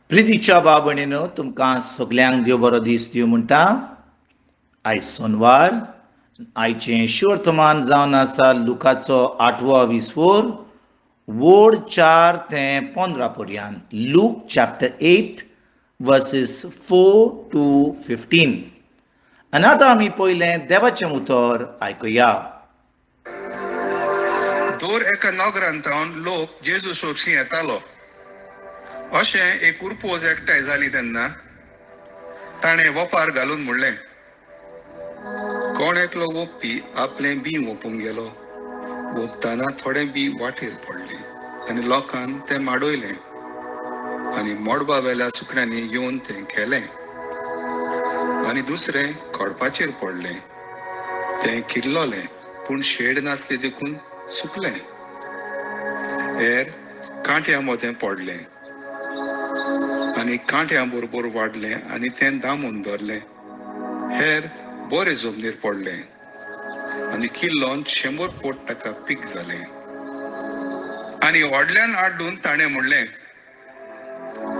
प्रितीच्या भाव भयणीनो, तुमकां सगल्यांक देव बरो दीस दिवं म्हणटा. आयज सोनवार. आयचें शिवर्तमान जावन आसा लुकाचो आठवो विस्वोर वोड 4 ते 15 पर्यंत. Luke chapter 8 verses 4 to 15. आनी आतां आमी पयलें देवाचें उतर आयकुया. दर एका नगरांत लोक जेजू सोदशी येतालो. अशें एक उरपोज एकठांय जाली तेन्ना ताणें वपार घालून म्हणलें, कोण एकलो वोपी आपलें बी वोपूंक गेलो. वोपतना थोडें बी वाटेर पडलें आनी लोकान तें माडयलें आनी मडबा वेल्या सुकण्यांनी येवन तें खेलें. आनी दुसरें खडपाचेर पडलें, तें किल्लोलें पूण शेड नासली देखून सुकलें. हेर कांट्या मदें पडलें आनी कांट्या बरोबर वाडलें आनी तें दामून धरलें. हेर बरे जमनीर पडलें आनी किल्लोन 100 पोट ताका पीक जालें. आनी व्हडल्यान आड्डून ताणें म्हणलें,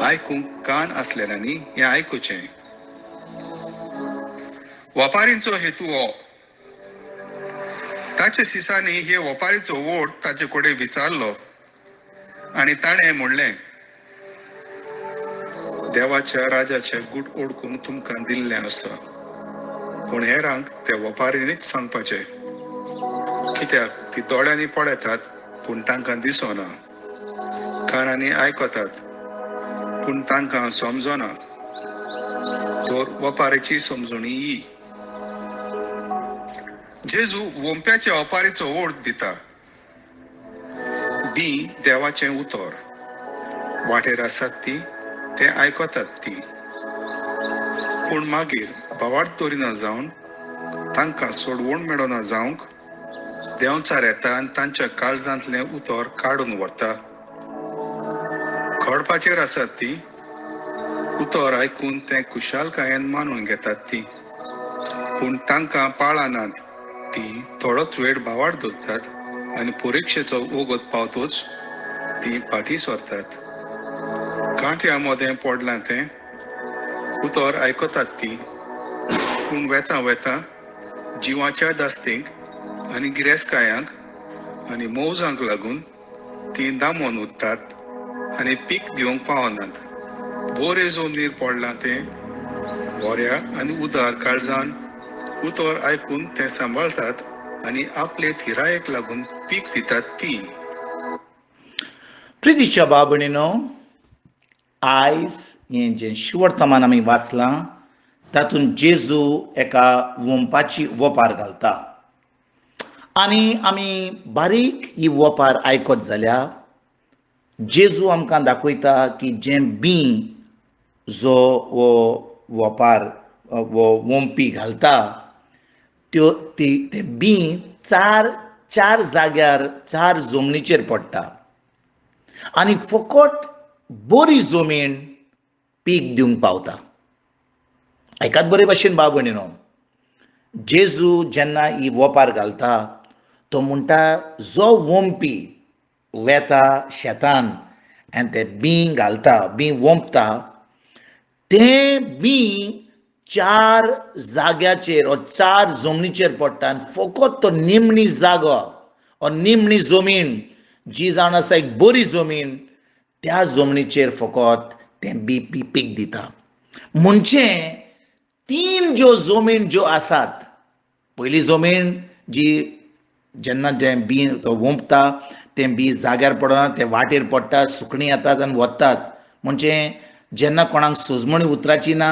आयकूंक कान आसलेल्यांनी हें आयकुचें. वपारींचो हेतू हो. ताचे सिसांनी हे वपारीचो ओड ताचे कडेन विचारलो आनी ताणें म्हणलें, देवाच्या राजाचे गूट ओडकूंक तुमकां दिल्लें आसा, पूण हेरांक ते वपारीनीच सांगपाचें. कित्याक ती दोळ्यांनी पळयतात पूण तांकां दिसना, कानांनी आयकतात पूण तांकां समजना. तर वपारीची समजणी ही. जेजू वोंप्याच्या वपारीचो ओड दिता. बी देवाचें उतर. वाटेर आसात ती ते आयकतात ती, पूण मागीर भावार्थ दवरिना जावन तांकां सोडवण मेळना जावंक देंवचार येता आनी तांच्या काळजांतलें उतर काडून व्हरता. खडपाचेर आसात ती उतर आयकून तें खुशालकायेन मानून घेतात ती, पूण तांकां पाळनात. ती थोडोच वेळ भावार्थ दवरतात आनी परिक्षेचो वगत पावतोच ती फाटीं सरतात. कांट्या मदें पडलां तें उतर आयकतात ती, पूण वेता वेता जिवाच्या दास्तींक आनी गिरेस्तकायांक आनी मौजांक लागून ती दामोन उरतात आनी पीक दिवंक पावनात. बोरे जमनीर पडलां तें बऱ्या आनी उदार काळजान उतर आयकून तें सांबाळतात आनी आपले थिरायेक लागून पीक दितात ती. प्रितीच्या भाव भयणीनो, आयज हें जें शिवर्तमान आमी वाचलां तातूंत जेजू एका वोंपाची वोपार घालता आनी आमी बारीक ही वोपार आयकत जाल्यार जेजू आमकां दाखयता की जें बी जो हो वोपार वो वोंपी घालता त्यो ती तें बी चार चार जाग्यार चार जमनीचेर पडटा आनी फकत बरी जमीन पीक दिवंक पावता. आयकात बरे भाशेन भाव भयणीनो, जेजू जेन्ना ही वोपार घालता तो म्हणटा जो वोंपी वेता शेतान आनी तें बीं घालता, बीं वोंपता, तें बीं चार जाग्याचेर वा चार जमनीचेर पडटा आनी फकत तो निमणी जागो वा निमणी जमीन जी जावन आसा एक बरी जमीन, त्या जमनीचेर फकत तें बी पीक दिता. म्हणजे तीन ज्यो जमीन ज्यो आसात, पयली जमीन जी जेन्ना जें बी तो वोंपता तें बी जाग्यार पडना, तें वाटेर पडटा, सुकणीं येतात आनी वतात. म्हणजे जेन्ना कोणाक सजमणी उतराची ना,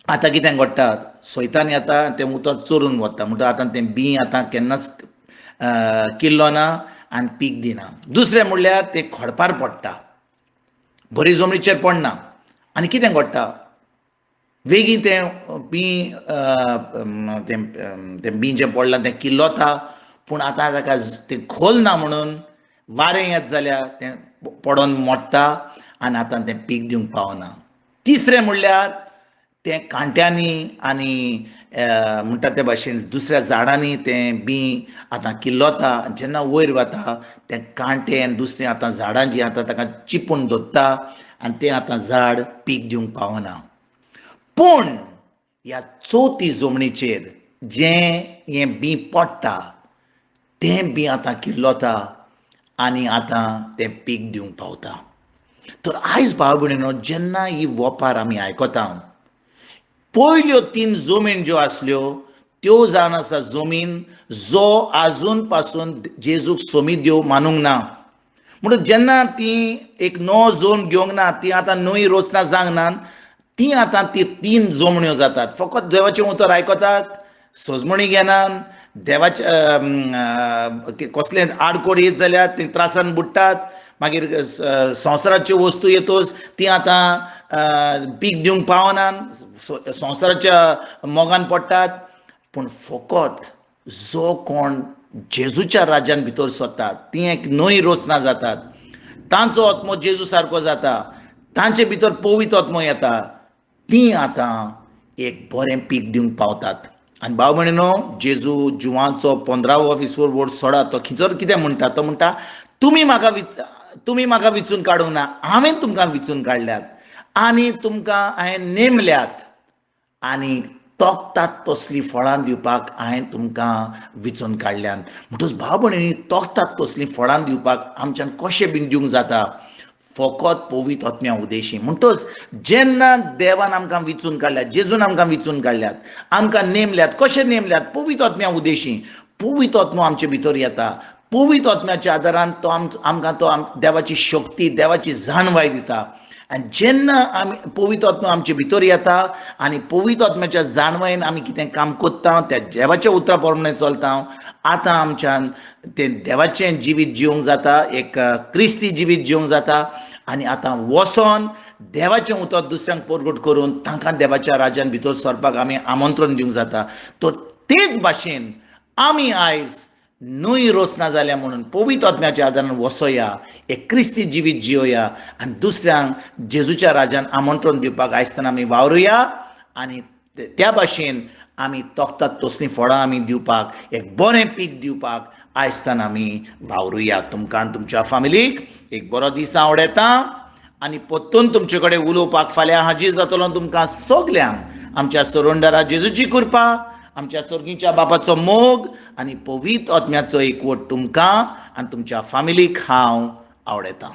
आतां कितें घडटा, सैतान येता तें उतर चोरून वता. म्हणटा आतां तें बी आतां केन्नाच किल्लो ना आनी पीक दिना. दुसरें म्हणल्यार तें खडपार पडटा, बरी जमनीचेर पडना आनी कितें घडटा, वेगीं तें बीं तें बीं जें पडलां तें किल्लोता, पूण आतां ताका तें खोल ना म्हणून वारें येत जाल्यार तें पडोन मोडटा आनी आतां तें पीक दिवंक पावना. तिसरें म्हणल्यार तें कांट्यांनी आनी म्हणटा ते भाशेन दुसऱ्या झाडांनी तें बीं आतां किल्लोता. जेन्ना वयर वता तें कांटे आनी दुसरीं आतां झाडां जीं आतां ताका चिपून दवरता आनी तें आतां झाड पीक दिवंक पावना. पूण ह्या चवथी जमनीचेर जें हें बीं पडटा तें बीं आतां किल्लता आनी आतां तें पीक दिवंक पावता. तर आयज भाव भयणीनो, जेन्ना ही वोपार आमी आयकता, पयल्यो तीन जमीन ज्यो आसल्यो त्यो जावन आसा जमीन जो आजून पासून जेजूक सोमी देव मानूंक ना. म्हणून जेन्ना ती एक नवो जोन घेवंक ना, ती आतां नवी रचना जावंक ना, ती आतां ती तीन जमण्यो जातात. फकत देवाचें उतर आयकतात, सजमणी घेनात, देवाचे कसलें आडकोड येत जाल्यार ती त्रासान बुडटात, मागीर संवसाराच्यो वस्तू येतच ती आतां पीक दिवंक पावनात, संवसाराच्या मोगान पडटात. पूण फकत जो कोण जेजूच्या राज्यान भितर सरता ती एक नवी रचना जातात, तांचो आत्मो जेजू सारको जाता, तांचे भितर पवित्र आत्मो येता, ती आतां एक बरें पीक दिवंक पावतात. आनी भाव भयणीनो, जेजू जुवांचो 15वो 20वो वर्स सोडा, तो खिचर कितें म्हणटा, तो म्हणटा तुमी म्हाका विचून काडूंक ना, हांवें तुमकां विचून काडल्यात आनी तुमकां हांवें नेमल्यात आनी तोखतात तसलीं फळां दिवपाक हांवें तुमकां विचून काडल्यान. म्हणटच भाव भयणींनी, तोखतात तसलीं फळां दिवपाक आमच्यान कशें बीन दिवंक जाता? फकत पवित्र आत्म्या उदेशी. म्हणटच जेन्ना देवान आमकां विचून काडल्यात, जेजून आमकां विचून काडल्यात, आमकां नेमल्यात, कशें नेमल्यात? पवित्र आत्म्या उदेशी. पवित्र आत्मो आमचे भितर येता, पवित्र आत्म्याच्या आदारान तो आमकां तो देवाची शक्ती, देवाची जाणवाय दिता. आनी जेन्ना आमी पवित्र आत्मो आमचे भितर येता आनी पवित्र आत्म्याच्या जाणवायेन आमी कितें काम करता, त्या देवाच्या उतरा प्रमाणे चलता, आतां आमच्यान तें देवाचें जिवीत जिवंक जाता, एक क्रिस्ती जिवीत जिवंक जाता. आनी आतां वचोन देवाचें उतर दुसऱ्यांक परगट करून तांकां देवाच्या राज्यान भितर सरपाक आमी आमंत्रण दिवंक जाता. तर तेच भाशेन आमी आयज न्हय रचना जाल्या म्हणून पवित्र आत्म्याच्या आदारान वसोया, एक क्रिस्ती जिवीत जियोया आनी दुसऱ्यांक जेजूच्या राज्यान आमंत्रण दिवपाक आयजतना आमी वावरुया. आनी त्या भाशेन आमी तोखतात तसलीं फळां आमी दिवपाक, एक बरें पीक दिवपाक आयजतना आमी वावरुया. तुमकां तुमच्या फामिलीक एक बरो दीस आवडटा आनी परतून तुमचे कडेन उलोवपाक फाल्यां हाजीर जातलो. तुमकां सगल्यांक आमच्या सरोंडरा जेजूची कृपा, आमच्या सर्गीच्या बापाचो मोग आनी पवित्र आत्म्याचो एकवट तुमकां आनी तुमच्या फामिलीक हांव आवडटा.